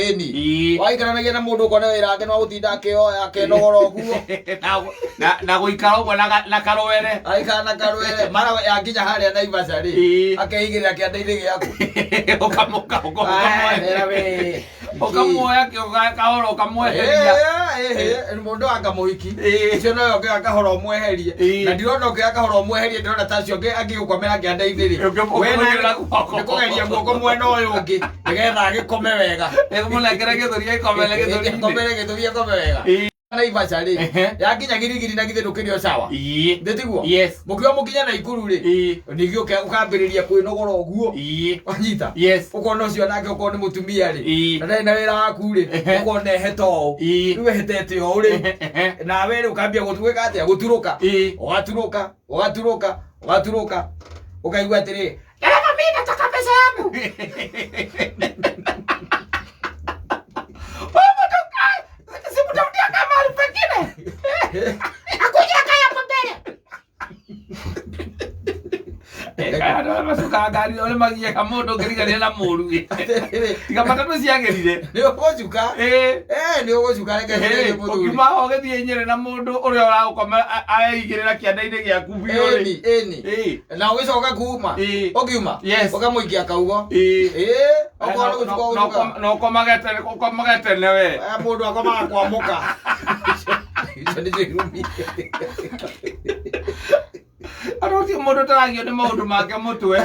Ĩni. Ii. Waikaranagia na mũndũ ũkona wĩra wake no gũtinda akĩoya akenogora ũguo. Na gũikara ũguo na karwere. Aikara na karwere mara yakinya harĩa Naivasha rĩ. Ii. Akeigĩrĩra kĩanda-inĩ gĩaku. Ũkamũka Ah, era we. ũkamuoya kahora ũkamweheria. Ĩĩ, mũndũ anga mũhiki. Ĩĩ. Ũcio nowe ũngĩoya kahora ũmweherie. Ĩĩ. Na ndirona ũngĩoya kahora ũmweherie ndĩrona ta acio angĩ angĩgũkomera kĩanda-inĩ rĩ. We Ũngĩmũigĩrĩra guoko. nĩ kũgeria guoko mwena ũyũ ũngĩ nĩgetha agĩkome wega. Ĩmũnengere gĩthũri gĩkomere gĩthũri-inĩ. Akomere gĩthũri akome wega. Ĩĩ. Naivasha rĩ. Ehe. Yakinya girigiri na githĩ ndũkĩrĩ o sawa. Ĩĩ. Thĩ tiguo? Yes. Mũkiuga mũkinya Naikuru rĩ. Ĩĩ. Ningĩ ũkambĩrĩria kwĩnogora ũguo. Ĩĩ. Wanyita? Yes. Ũkona ũcio nake okorwo nĩ mũtumia rĩ. Ĩĩ. Na ndarĩ na wĩra waku rĩ. Ehe. Ũkona ehete ũũ. Ĩĩ. Rĩu ehetete ũũ rĩ. Ehe. Nawe rĩ ũkambia gwĩka atĩa? Gũturũka. Ĩĩ. Ũgaturũka, ũgaturũka, ũgaturũka. Ũkaigua atĩrĩ, dereba mimi nataka pesa yangu. Wewe mtoka, simtafutia kama mahali pengine. Akuja kaya hapo mbele. Andũ arĩa macukaga ngari ũrĩa magiaga mũndũ ũngĩrigania na mũru tiga matatũ ciagĩrire. Nĩ ũgũcuka. Ĩĩ. Eh, nĩ ũgũcuka reke ngũteithie mũthuri. Ũkiuma ho ũgĩthiĩ Nyĩrĩ na mũndũ ũrĩa ũragũkoma areigĩrĩra kĩanda-inĩ gĩaku biũ rĩ. Ĩni, ĩni. Ĩĩ. Na ũgĩcoka kuma. Ĩĩ. Ũkiuma. Yes. Ũkamũikia kaugo. Ĩĩ. Ĩĩ, okorwo nĩ gũcuka ũgũcuka. Na ũkomage tene ũkomage tene we. Eh, mũndũ akomaga kwamũka. Icio nĩcio irumi. Andũ ũcio mũndũ ũtaragio nĩ maũndũ make mũtwe.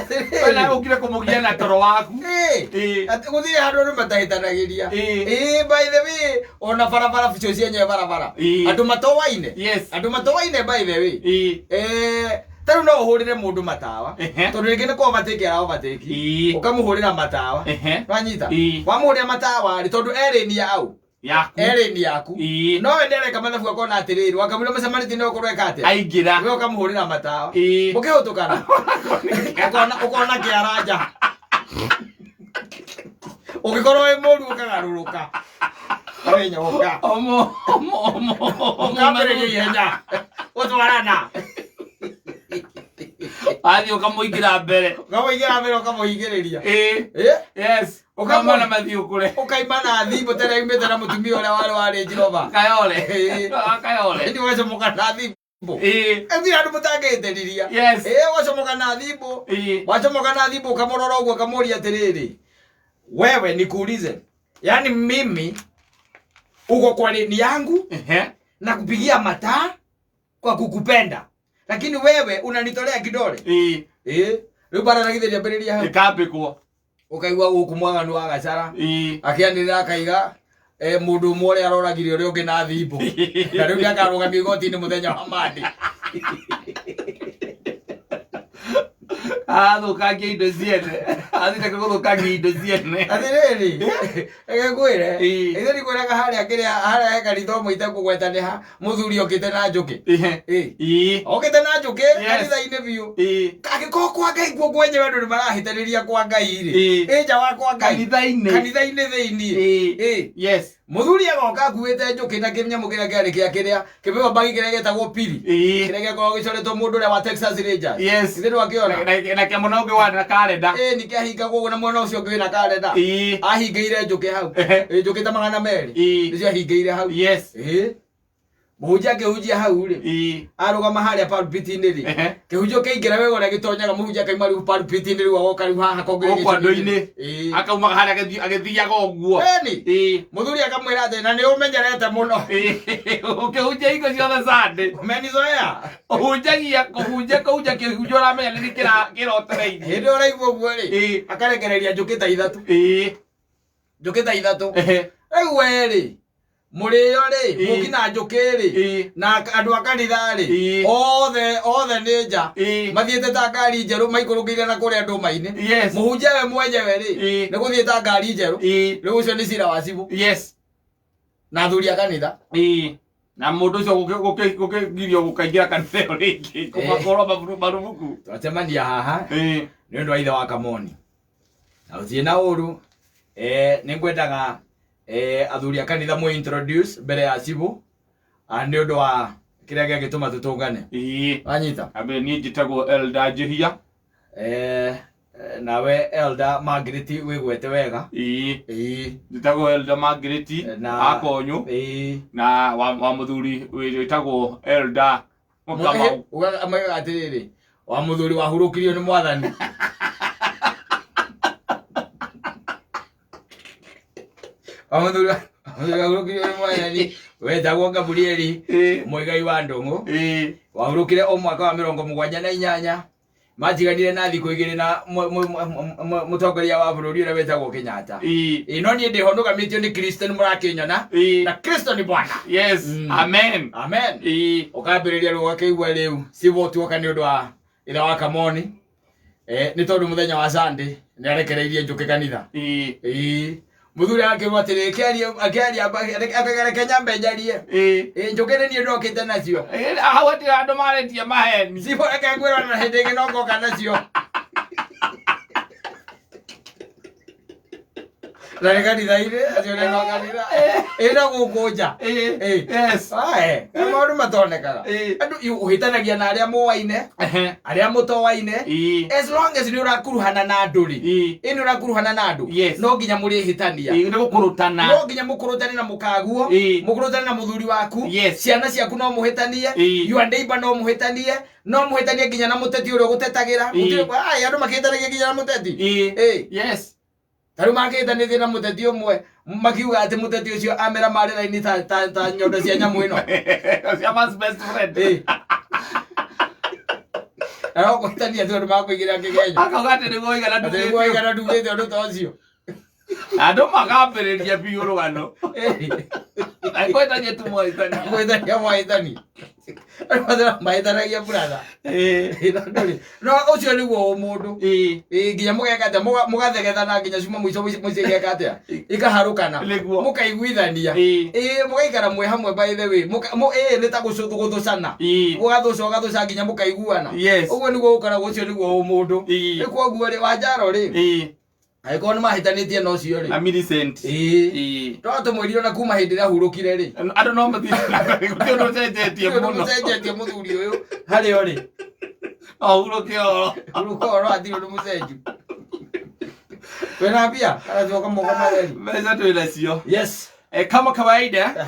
We nawe ũkire kũmũgia na toro waku. Ĩĩ. Ĩĩ. Atĩ gũtirĩ handũ andũ matahĩtanagĩria. Ĩĩ. Ĩĩ, by the way, ona barabara icio cienyewe barabara. Ĩĩ. Andũ matowaine. Yes. Andũ matowaine by the way. Ĩĩ. Eh, ta rĩu no ũhũrĩre mũndũ matawa. Ehe. Tondũ rĩngĩ nĩ kũ overtake ara overtake. Ĩĩ. Ũkamũhũrĩra matawa. Ehe. Wanyita? Ĩĩ. Wamũhũrĩra matawa rĩ, tondũ erĩ ni au. Yaku. Erĩ ni yaku. Ĩĩ. No we ndereka mathabu akona atĩrĩrĩ, wakamwĩra mũcemanĩtie nĩ ũkorwo eka atĩa? Aingĩra. We ũkamũhũrĩra matawa. Ĩĩ. Mũkĩhũtũkana. Ũkona ũkona kĩaranja. Ũngĩkorwo wĩ mũru ũkagarũrũka. We nyoka. Omo omo omo omo. Ũkambĩrĩria ihenya. Gũtwarana. Athiĩ ũkamũingĩra mbere. Ũkamũingĩra mbere ũkamũhingĩrĩria. Ĩĩ. Ĩ? Yes. Ũkauma na mathiĩ kũre. Ũkaima na thimũ tene aumĩte na mũtumia ũrĩa warĩ wa Range Rover. Kayole. Ĩĩ. Kayole. Ĩni ũgacomoka na thimũ. Ĩĩ. Ĩthi andũ mũtangĩhĩtĩriria. Yes. Ĩ ũgacomoka na thimũ. Ĩĩ. Wacomoka na thimũ ũkamũrora ũguo ũkamũria atĩrĩrĩ. Wewe nikuulize. Yaani mimi uko kwa leni yangu Ehe. na kupigia mataa kwa kukupenda. Lakini wewe unanitolea kidole. Ĩĩ. Ĩ rĩu bara na githĩ rĩambĩrĩria hau. Ĩkambĩkwo. Ũkaigua gũkũ mwaganu wa gacara. Ĩĩ. Akĩanĩrĩra akaiga eh, mũndũ ũmwe ũrĩa aroragire ũrĩa ũngĩ na thimbo. Na rĩu nĩakarũgamio igoti-inĩ mũthenya wa Monday. Arathũkangia indo ciene. Athire gũthũkangia indo ciene. Atĩrĩrĩ, reke ngwĩre, Ĩĩ. ithe ndikwĩraga harĩa kĩrĩa harĩa he kanitha ũmwe itekũgweta nĩ ha mũthuri okĩte na njũkĩ. Ĩĩ. Ĩĩ. Ĩĩ. Okĩte na njũkĩ Yes. kanitha-inĩ biũ. Ĩĩ. Angĩkorwo kwa Ngai kuo kwenyewe andũ nĩmarahĩtanĩria kwa Ngai rĩ. Ĩĩ. Ĩ nja wa kwa Ngai. Kanitha-inĩ. Kanitha-inĩ thĩiniĩ. Ĩĩ. Ĩĩ. Yes. Mũthuri agoka akuĩte njũkĩ na kĩnyamũ kĩrĩa kĩarĩ kĩa kĩrĩa kĩbeba bagi kĩrĩa gĩtagwo piri. Ĩĩ. Kĩrĩa gĩakoragwo gĩcoretwo mũndũ ũrĩa wa Texas Rangers. Yes. Ithe ndwakĩona? Na kĩamũna ũngĩ wa na karenda. Ĩĩ nĩkĩahingagwo ũguo na mwena ũcio ũngĩ wĩna karenda. Ĩĩ. Ahingĩire njũkĩ hau. Ehe. Ĩĩ njũkĩ ta 200. Ĩĩ. Nĩcio ahingĩire hau. Yes. Ĩĩ. Mũhunjia akĩhunjia hau rĩ. Ĩĩ. Arũgama harĩa pulpit-inĩ rĩ. Ehe. Kĩhunjio kĩaingĩra wega ũrĩa gĩtonyaga mũhunjia akaima rĩu pulpit-inĩ rĩu agoka rĩu haha Gũkũ andũ-inĩ. Ĩĩ. Akaumaga harĩa agĩthiaga ũguo. Ĩni. Ĩĩ. Mũthuri akamwĩra atĩ na nĩ ũmenyerete mũno. Ĩĩ. Ũkĩhunjia hingo ciothe Sunday. Umenizoea. Ũhunjagia kũhunjia kũhunjia kĩhunjia ũramenya nĩ kĩrotereirie. Hĩndĩ ĩyo ũraigua ũguo rĩ. Ĩĩ. Akarekereria njũkĩ ta ithatũ. Ĩĩ. Njũkĩ ta ithatũ. Ehe. Rĩu we rĩ mũrĩo rĩ Ĩĩ. mũki na njũkĩ rĩ Ĩĩ. na andũ a kanitha rĩ Ĩĩ. othe othe nĩ nja Ĩĩ. mathiĩte ta ngari njerũ maikũrũkĩire na kũrĩa ndũma-inĩ Yes. mũhunjia we mwenyewe rĩ Ĩĩ. nĩ gũthiĩ ta ngari njerũ Ĩĩ. rĩu ũcio nĩ cira wa cibũ Yes. na athuri a kanitha Ĩĩ. Na mũndũ ũcio gũkĩgirio gũkaingĩra kanitha ĩyo rĩngĩ kũmakorwo marubuku. twacemania haha Ĩĩ. nĩ ũndũ wa ithe wa kamoni na gũtirĩ na ũru eh, nĩ ngwendaga eh, athuri a kanitha mũ introduce mbere ya cibũ ah, nĩ ũndũ wa kĩrĩa gĩagĩtũma tũtũngane Ĩĩ. wanyita Ambe niĩ njĩtagwo Elder Njĩhia. eh, Nawe Elder Margaret wĩgwete wega. Ĩĩ. Ĩĩ. Njĩtagwo Elder Margaret Na- Akonyũ Ĩĩ. na wa mũthuri wĩtagwo Elder Kamau. Ugaga atĩrĩrĩ, wa mũthuri wahurũkirio nĩ mwathani. Wa mũthuri wahurũkirio nĩ mwathani wetagwo Gabrieli Ĩĩ. Mũigai wa Ndũng'ũ. Ĩĩ. Wahurũkire o mwaka wa 78, matiganire na thikũ 2 na mũtongoria wa bũrũri ũrĩa wetagwo Kenyatta. Ĩĩ. Ĩĩ, no niĩ ndĩho nũgamĩtio nĩ Kristo, nĩ mũrakĩnyona. Ĩĩ. Na Kristo nĩ Bwana. Yes. Amen. Amen. Ĩĩ. Ũkambĩrĩria rĩu ũgakĩigua rĩu civũ tuoka nĩ ũndũ wa ithe wa Kamoni, nĩ tondũ mũthenya wa Sunday nĩ arekereirie njũkĩ kanitha. Ĩĩ. Ĩĩ, mũthuri akĩrwo atĩrĩ, akĩaria reke nyambe njarie. Ĩĩ. Ĩĩ, njũkĩ nĩ niĩ ndokĩte nacio. Ĩĩ, hau hatirĩ andũ marĩtie maheni. Civũ, reke ngwĩrwo na hĩndĩ ĩngĩ no ngoka nacio. Na nĩ kanitha-inĩ acio nĩ no kanitha ĩno gũkũ nja. Ĩĩ. Ĩĩ. Yes. Ae, maũndũ matonekaga. Ĩĩ. Andũ ũhĩtanagia na arĩa mũwaine, Ehe. arĩa mũtowaine. Ĩĩ. As long as nĩ ũrakuruhana na andũ rĩ, Ĩĩ. ĩ nĩ ũrakuruhana na andũ, Yes. no nginya mũrĩhĩtania. Ĩĩ, nĩ gũkũrũtana. No nginya mũkũrũtane na mũkaguo. Ĩĩ. Mũkũrũtane na mũthuri waku. Yes. Ciana ciaku no mũhĩtanie. Ĩĩ. Your neighbor no mũhĩtanie, no mũhĩtanie nginya na mũteti ũrĩa ũgũtetagĩra. Ĩĩ. Ai, andũ makĩhĩtanagia nginya na mũteti. Ĩĩ. Ĩĩ. Yes. Ta rĩu makĩhĩtanĩtie na mũteti ũmwe, makiuga atĩ mũteti ũcio amera marĩ raini ta nyondo cia nyamũ ĩno. Cia man's best friend. Ĩĩ. Na no kũhĩtania tu andũ makũigĩrĩra kĩgenyo. Akauga atĩ nĩguo ũigana Atĩ nĩguo ndugĩte. ũigana ndugĩte ũndũ ta ũcio. Andũ makambĩrĩria biũ rũgano. Ĩĩ. Akwĩtania tu mwahĩtania. Kũhĩtania mwahĩtania. Andũ mahĩtanagia brother. Ĩĩ. Ĩĩ, na ndũrĩ. No ũcio nĩguo ũmũndũ. Ĩĩ. Ĩĩ, nginya mũgeka atĩa? Mũgathegethana nginya cuma mũico mũico igeka atĩa? Ikaharũkana. Nĩguo. Mũkaiguithania. Ĩĩ. Ĩĩ, mũgaikara mwĩ hamwe by the way. Ĩĩ, nĩ ta gũthũcana. Ĩĩ. Mũgathũca ũgathũca nginya mũkaiguana. Yes. Ũguo nĩguo ũkoragwo, ũcio nĩguo ũmũndũ. Ĩĩ. Rĩu koguo rĩ, Wanjaro rĩ, Ĩĩ. angĩkorwo nĩ mahĩtanĩtie na ũcio rĩ. Na Millicent. Ĩĩ. Ĩĩ. No tũmwĩrire ona kuma hĩndĩ ĩrĩa ahurũkire rĩ. Andũ no mathiĩ na mbere, gũtirĩ ũndũ ũcenjetie Gũtirĩ ũndũ mũno. mũcenjetie mũthuri ũyũ harĩa ũrĩ. Ahurũke oro. Hurũka oro hatirĩ ũndũ mũcenju. Wĩna mbia? Kana coka moko matheri? Mbeca twĩ nacio. Yes. Kama kawaida.